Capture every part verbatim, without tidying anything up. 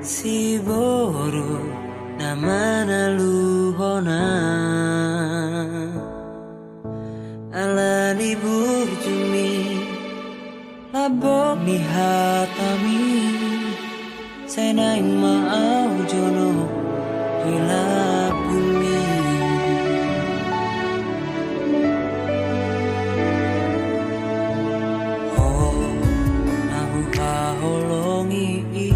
Siboru na manaluhon au ala ni burjumi, lambok ni hatami, sai naeng ma au jonok di lambungmi. Ho na huhaholongi i,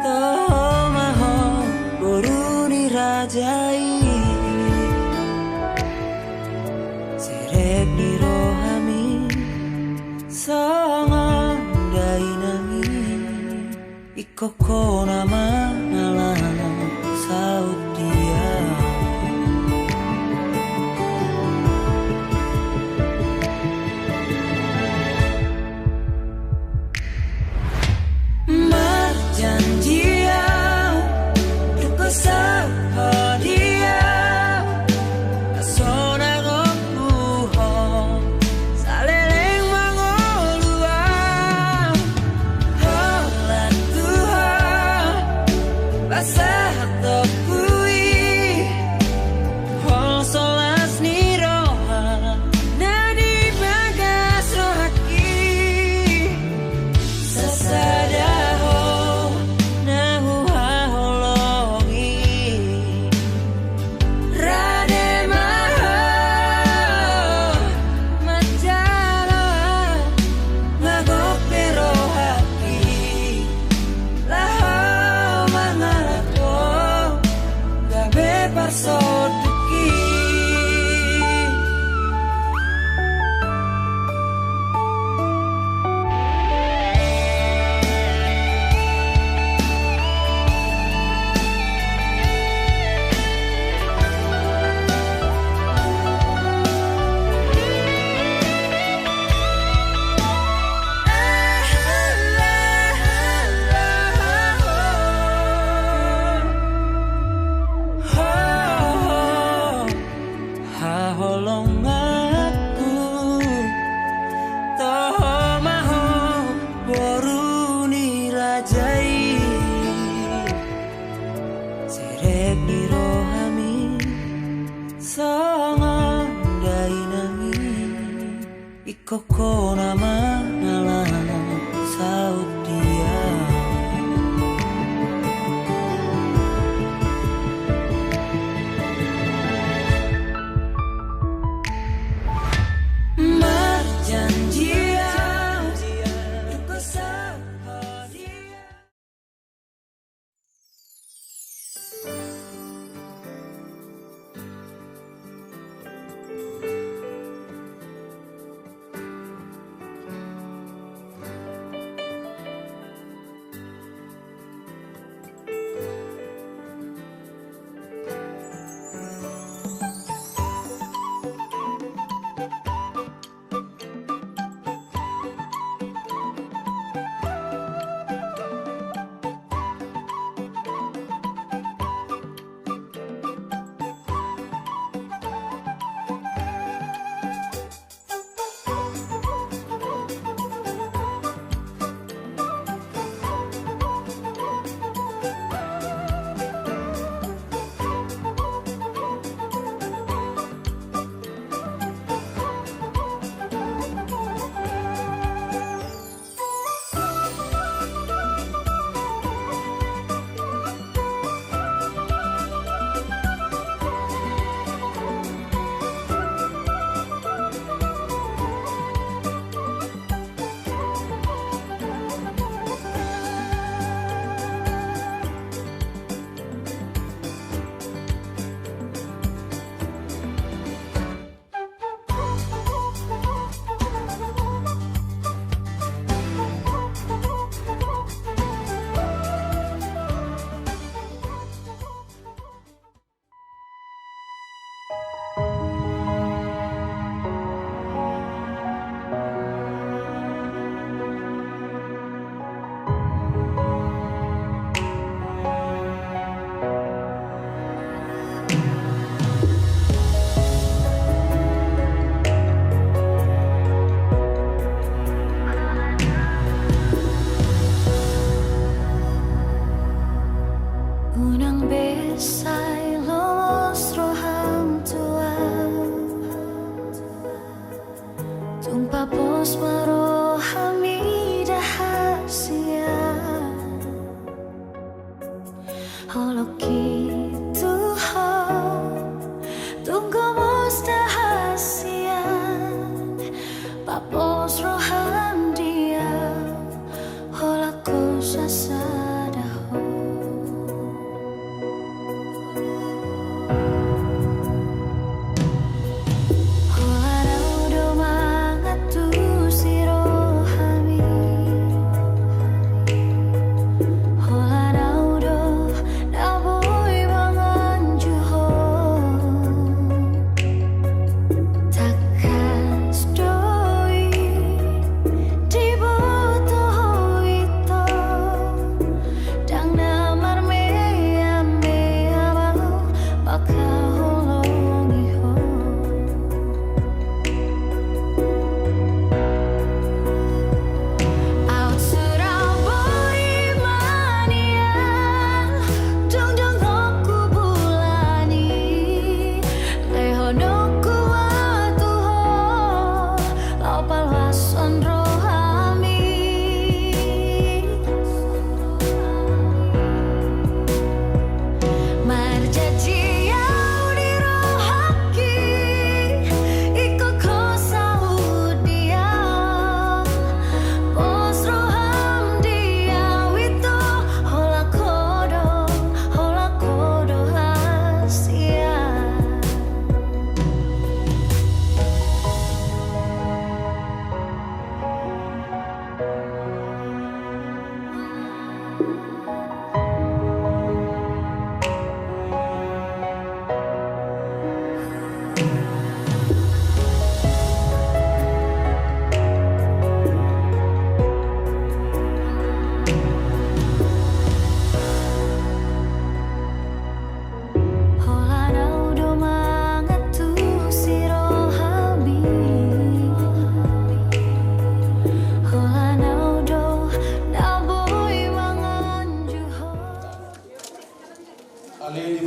toho ma ho boru ni raja i. Serep ni rohami songon dainang i. Ingkon ho na mangalap saut dia. Marjanji au, dungkon saut ho dia. Sonang ompuhon, saleleng mangolu au. Holan Tuhan,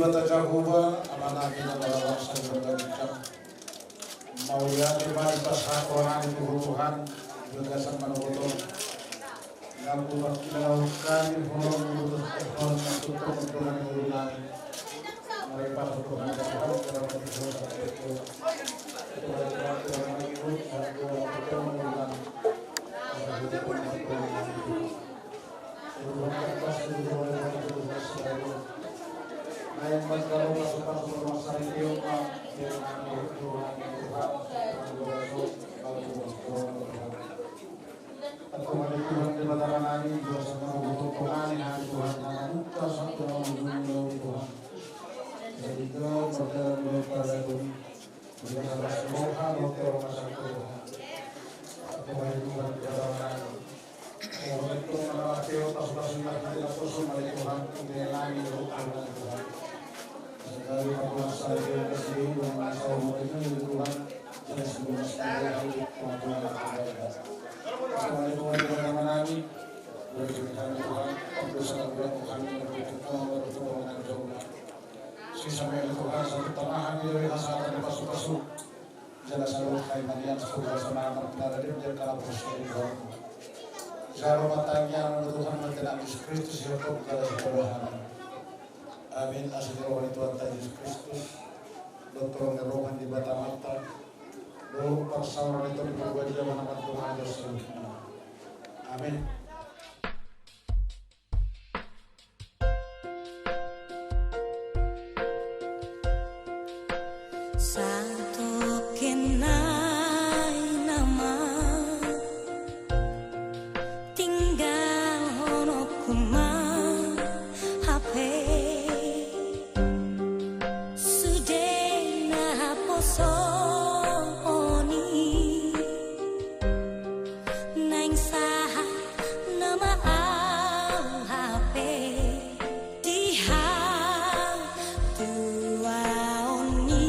Debata Jahowa, Amanami na marnida di banua ginjang. Mauliate ma dipasahat hami tu Ho Tuhan, di bagasan manogot-ogot. Nunga hupangkilala hami holong-Mu dohot holong-Mu tu tonga-tonga ni ngolunami. Mauliate ma Tuhan, Tuhan, Tuhan, Tuhan, Tuhan, Tuhan, Tuhan, Tuhan, Tuhan, Tuhan, Tuhan, Tuhan, Antong ale Tuhan Debata nami, di bagasan manogot-ogot nami, Tuhan, nunga buka sahat tu na ujung ni ulaon, Tuhan. Jadi, Tuhan, mardalan do pada Tuhan. Di bagasan las ni roha dohot roha na sangap, Tuhan. Antong ale Tuhan Debata nami. Sisama Tuhan, satu tamahan di pasu-pasu. Jala saluhut hami mauliate tu Tuhan, sonang marpinarade di angka na poso di Tuhan. Jalo ma tangiang ni Tuhan, marhite Jesus Kristus, ia tong jala sipolohan. Amin. Asi ni roha ni Tuhanta Jesus Kristus, dohot holong ni roha ni Debata Amanta, dohot parsaoran ni Tondi Porbadia, manang mandongani saluhutna. Amin. Satoke nai nama tinggalhononku ma hape sude na poso on i. Naeng sahat nama au hape di hatuaon i.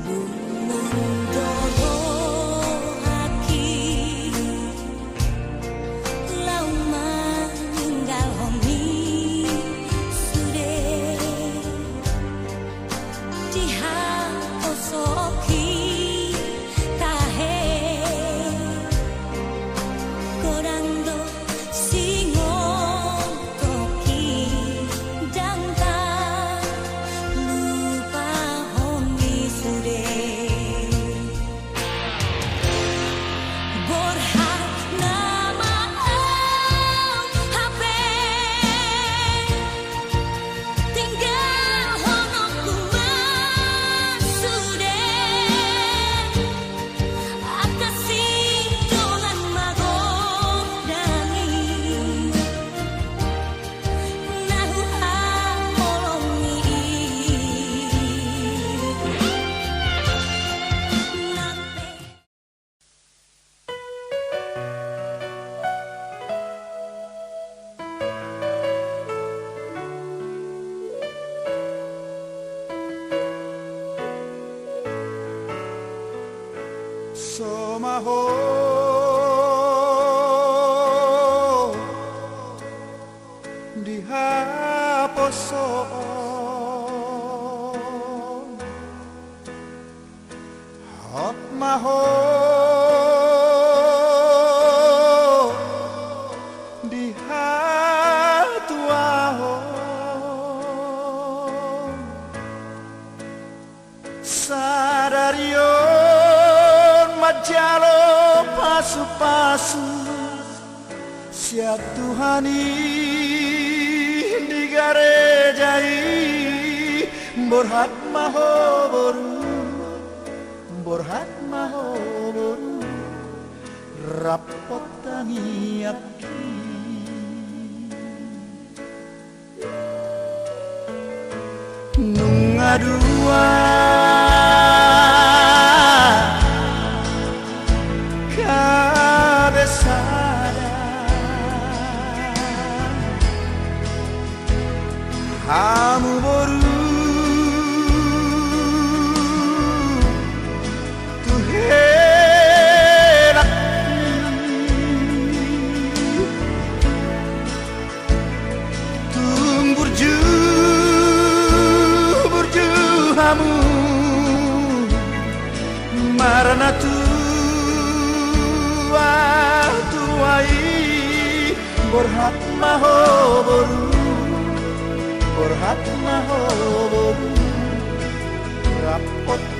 Lungun do rohangki laho maninggalhon i sude. Dihaposohon tahe, godang do singotohon i, ndang talupahon i sude. Borhat nama au hape, tinggalhononku ma sude, angka sintongna magodang i. Somaho di haposoon, hot ma ho di hatuaon. Sadari on manjalo pasu-pasu sian Tuhan i di gareja i. Borhat ma ho boru, borhat ma ho boru, rap tangiangki. Nunga dua gabe sada hamu boru tu helak ni. Marnatua-tua i, borhat ma ho boru, borhat ma ho boru, rap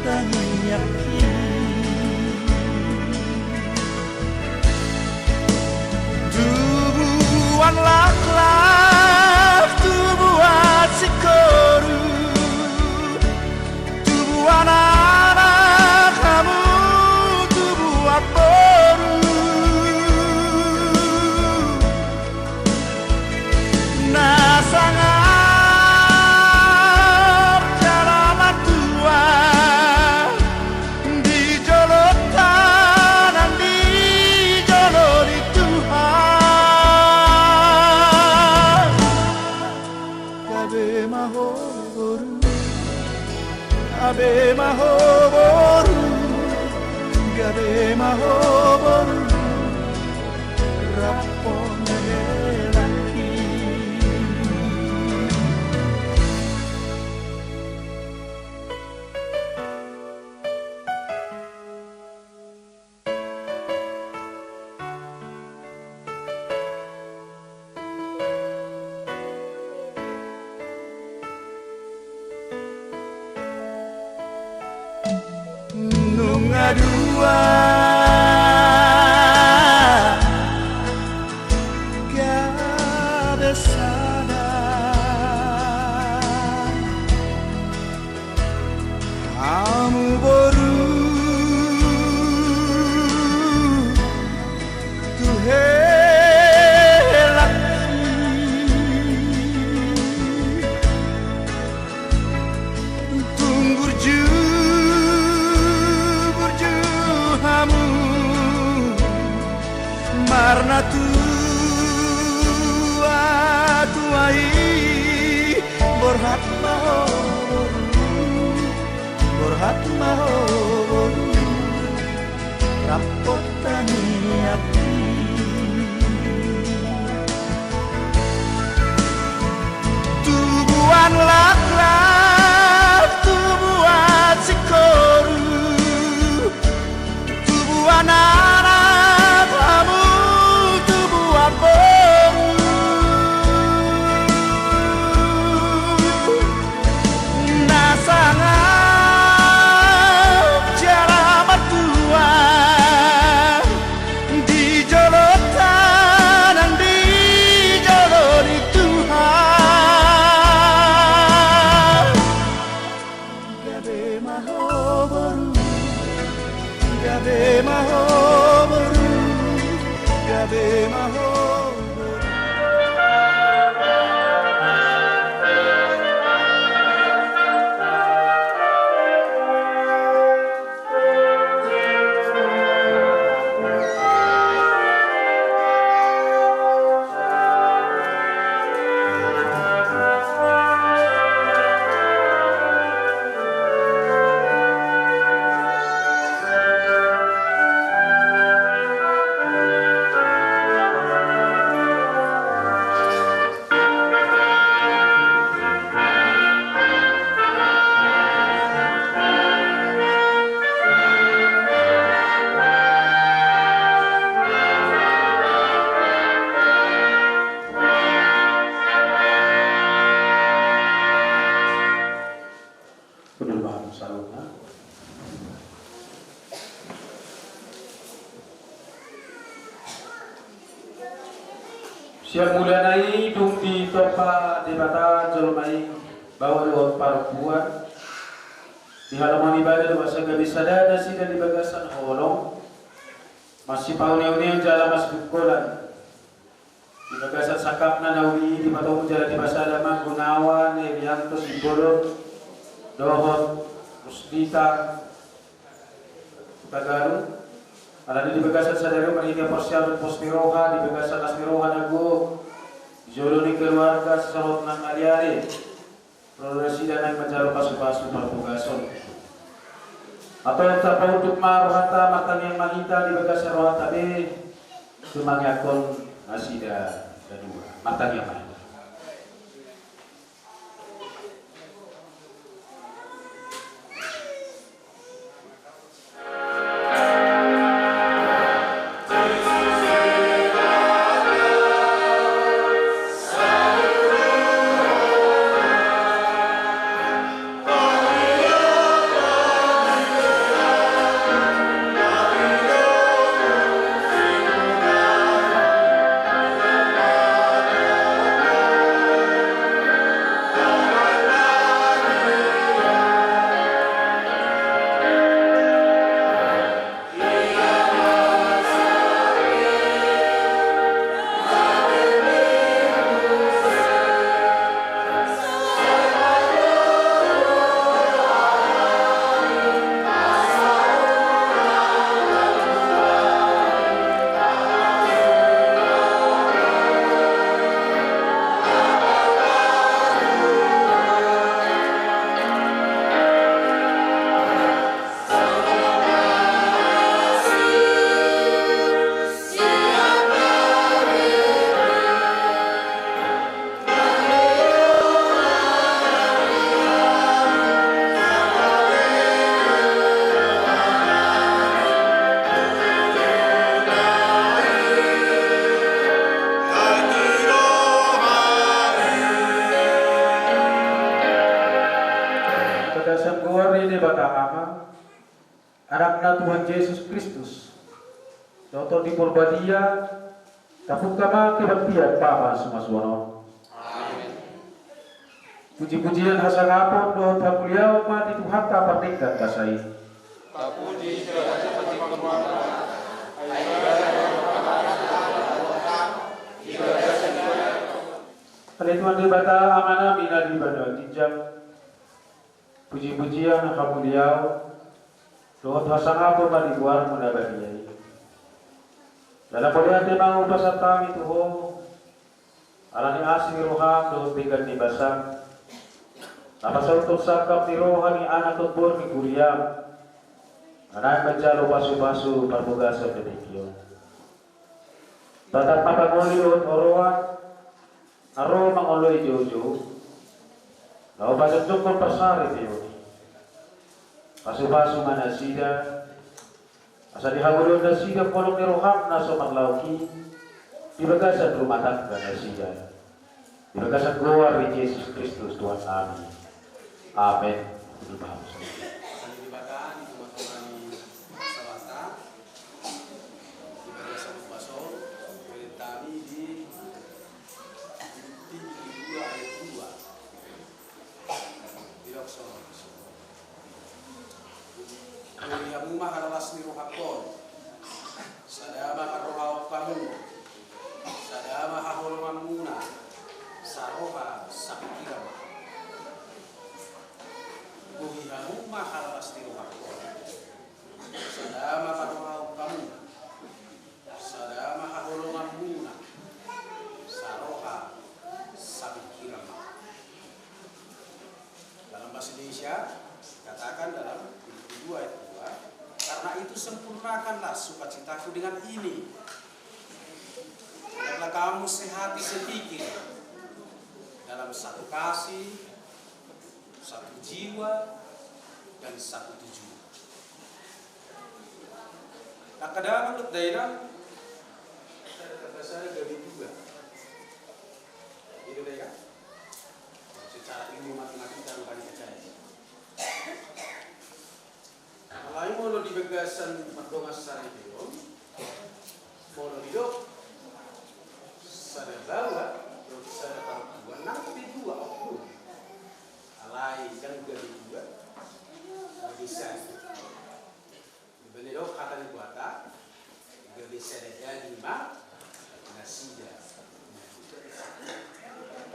tangiangki. Tubuan laklak, tubuan singkoru, tubuan anak hamu, tubuan boru. Na sangap jala martua di jolo tangan, di jolo ni Tuhan. Gabe ma ho boru, gabe ma ho boru, gabe ma ho boru, rap ma ho boru. Nunga dua gabe sada hamu boru tu helangki. Tung burju, burju hamu marnatua-tua i, borhat ma ho boru, borhat ma ho boru, rap tangiangki. Tubuan laklak, tubuan singkoru, tubuan anak hamu, tubuan boru. Na sangap jala martua di jolo tangan, di jolo ni Tuhan. Gabe ma ho boru, gabe ma ho boru, gabe ma ho boru. Sian mulana i dung ditompa Debata jolma i, baoa dohot parompuan, di halomoan ibana do asa gabe sada nasida di bagasan holong, masipauneuneon jala masidungkonan. Di bagasan sangkapna na uli i dipatogu jala dipasada ma Gunawan Erianto Simbolon dohot Rusdita Hutagalung. Alani di bagasan sadari on marhite parsiapan pos ni roha, di bagasan las ni roha na gok, di jolo ni keluarga, sasahoton na mauliate, ro nasida naeng manjalo pasupasu partugason. Antong tapaunduk ma rohanta, martangiang ma hita di bagasan rohanta be, tumangiangkon nasida na dua. Martangiang ma hita. Tuhan Jesus Kristus, dohot Tondi Porbadia, tapungka ma kebaktian pamasumasuon on. Amen. Pujipujian, hasangapon dohot hamuliaon ma di Tuhanta pardenggan basa i. Tapuji, tapuji, tapuji. Ale Tuhan Debata, Amanami na di banua ginjang, pujipujian, hamuliaon dohot hasangapon ma di goarMu na badia i. Jala mauliate ma hupasahat hami tu Ho, ala ni asi ni rohaM dohot denggan ni basam, na pasauthon sangkap ni roha ni Anakmu, boru ni huriaM, na naeng manjalo pasupasu parbagason di tingki on. Tatap ma pangoli dohot oroan na ro mangoloi joujou, laho pajongjongkon parsaripeon i. Pasupasu ma nasida, asa dihaholongi nasida holong ni rohaM na so marlaok i di bagasan rumah tangga nasida. Di bagasan goar ni Jesus Kristus Tuhannami. Amen. Di bagasan rumah tangga, di bagasan rumah tangga, di Filipi dua ayat dua. Didok songon i. Boi hamu ma halalas ni rohangkon, sada ma parrohaon hamu, sada ma haholonganmuna, saroha sapingkiran ma. Boi hamu ma halalas ni rohangkon, sada ma parrohaon hamu, sada ma haholonganmuna, saroha sapingkiran ma. Dalam bahasa Indonesia, katakan dalam Filipi dua ayat dua, "Karena itu sempurnakanlah sukacitaku dengan ini. Hendaklah kamu sehati sepikir, dalam satu kasih, satu jiwa, dan satu tujuan." Angka damang dohot dainang, sada gabe dua. Gitu deh, kan? Secara ilmu matematika, rupani percaya. Alai molo di bagasan mardongan saripeon, molo didok sada baoa dohot sada parompuan, nang pe dua, oklum. Alai ndang gabe dua, gabe sada. Di bagasan hata ni Debata, gabe sada daging ma nasida.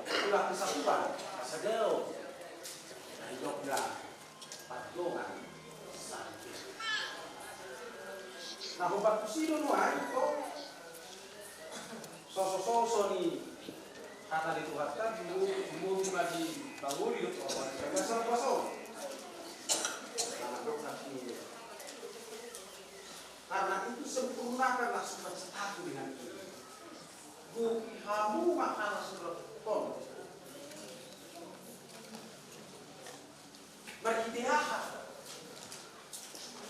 Itulah kesatuan, kesadaon. Didok do pardongan saripeon. Nah, hombar tusi do nuaeng, kok. Sosososo ni hata ni Tuhanta, di mo-, di mo-, di pangoli dohot oroan, di bagasan puasa on. Nah, dok nanti. "Karena itu sempurnakanlah sukacitaku dengan ini." Boi hamu ma halalas ni rohangkon. Marhite aha?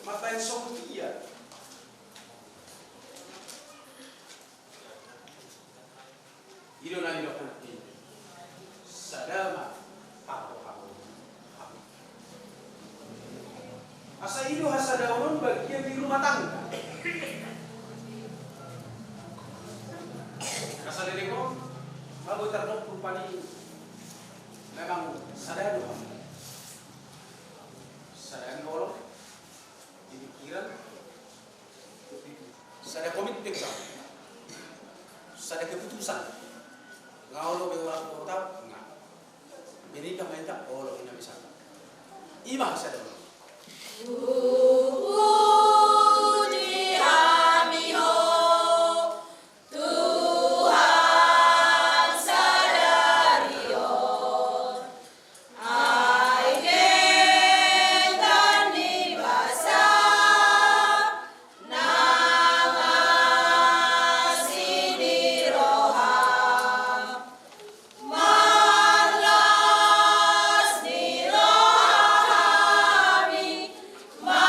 Mambahen songon dia. I do na nidok nanti. Sada ma parrohaon. Asa i do hasadaon on bagian ni rumah tangga. Asa dengke on, ma boi tardok rupani. Memang sada do. Sada ni holong, di pikiran, sada komitmen, sada keputusan. Nga olo be orang kota, nga. Jadi, kami tak olo, ina bisa. Ima sada. Puji hami Ho, Tuhan sadari on. Ai denggan ni basa, nang asi ni roha, marlas ni roha hami, ma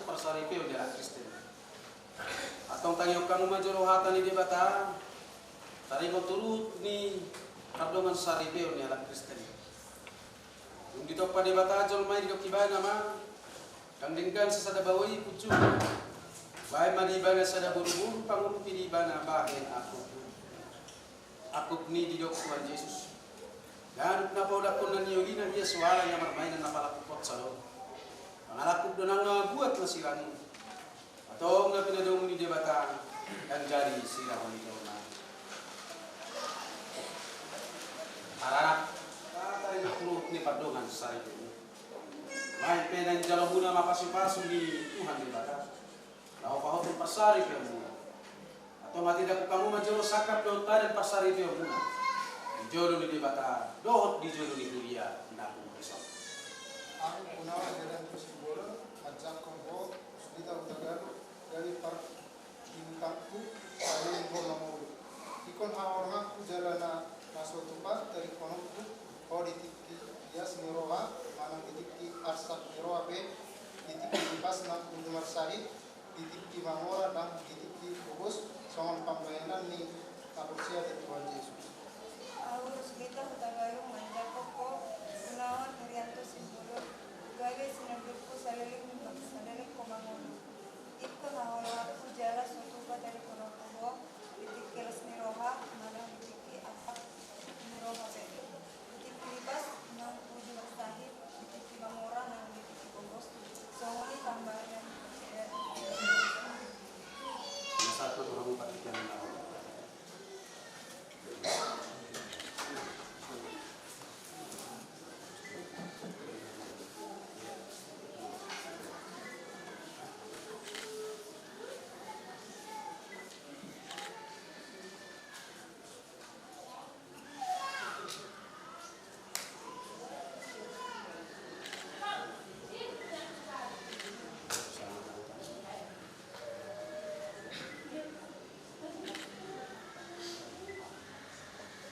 Parsaripeon ni halak Kristen. Antong tangihon hamu ma jolo hata ni Debata, taringot tu ruhut ni pardongan saripeon ni halak Kristen. Dung ditompa Debata jolma i, didok ibana ma, ndang denggan sasada baoa i punjung. Baen ma di ibana sada boruboru, pangurupi di ibana bahen angkup. Angkup ni didok Tuhan Jesus. Ganup na paulakkon na niolina, ia so ala na marmainan na palangkuphon sadok. Pangalangkup do nang na mambuat na sirang i. Antong na pinadomu ni Debata, ndang jadi sirang ni jolma. Harana, taringot ruhut ni pardongan saripeon. Baen pe na jalo muna ma pasupasu ni Tuhan Debata. Laho pahothon parsaripeonmuna. Antong martindanghon hamu ma jolo sangkap dohot tadan parsaripeonmuna. Di jolo ni Debata, dohot di jolo ni huria na humurus on. Ahu Gunawan Herianto Simbolon, manjangkon ho, Puspita Hutagalung, gabe partingkangku, saleleng ho mangolu. Ingkon haholonganku jala na so tupa tadingkononku ho di tingki lias ni roha, manang di tingki arsak ni roha pe, di tingki lipas nang uju marsahit, di tingki mamora nang di tingki pogos, songon pambahenan ni na porsea di Tuhan Jesus. Ahu Rusgita Hutagalung manjangkon ho, Gunawan Herianto Simbolon, gabe sinondukku saleleng, saleleng ho mangolu. Ingkon haholonganku jala so tupa tadingkononku ho, di tingki lias ni roha, manang di tingki arsak ni roha pe, di tingki lipas nang uju marsahit, di tingki mamora nang di tingki pogos, songon i pambahenan. Masa tu orang empat tiga enam.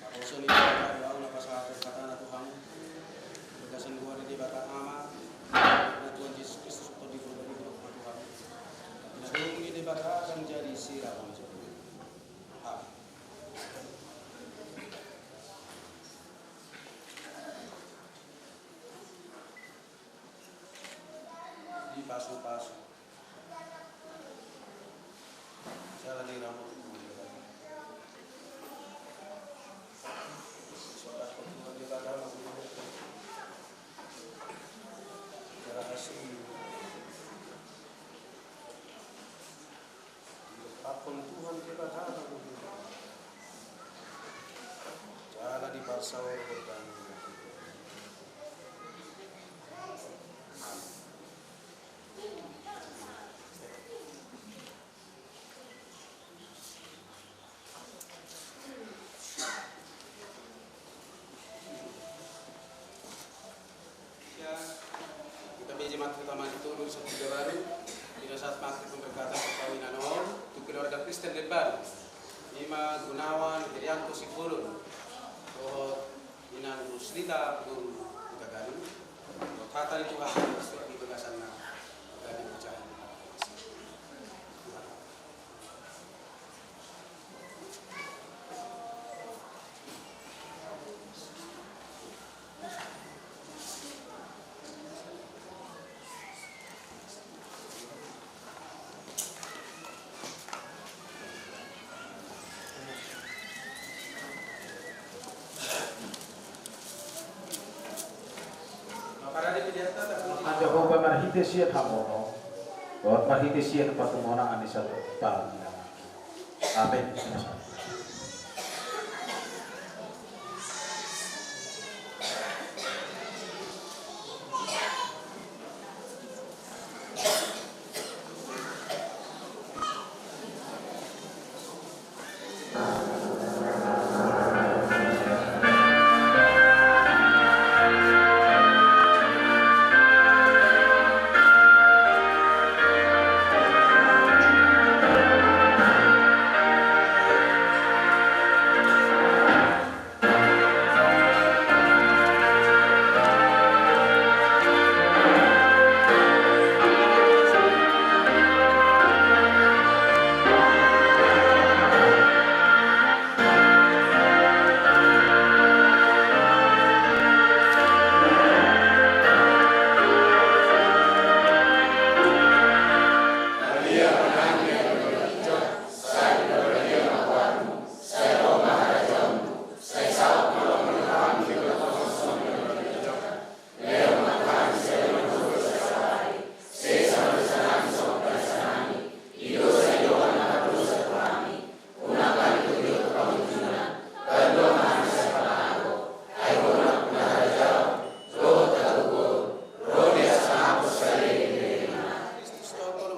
Naposo ni Debata do ahu na pasahathon hatana tu hamu. Di bagasan goar ni Debata Ama, na Tuhan Jesus Kristus, tondinmu, di bagasan goar ni Debata, ndang jadi sirang. Amen. Dipasupasu. Jala diramoti. Solat Tuhan di bagasan. Jala asi. Dilepakhon Tuhan Debata ma. Jala diparsaorhon hami. Amen. Ya, hita beja ma tu hita manjujur satu tiga baru. Di na saat mati pemberkatan perkawinan on tu keluarga Kristen Lembaru. Ima Gunawan Herianto Simbolon dohot Inang Rusgita Hutagalung. Hata ni Tuhan di bagasanna. Gabe puji. Tuhan Jahowa, marhite sian hamonang, dohot marhite sian partumoraon ni satu tahun. Amin.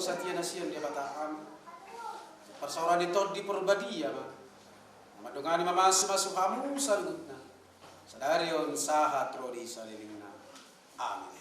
Satia na sian Debata Ama, parsaoran ni Tondi Porbadia ma, na mandongani mamasumasu hamu saluhutna, sadari on sahat ro di salelengna. Amin.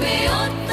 Peot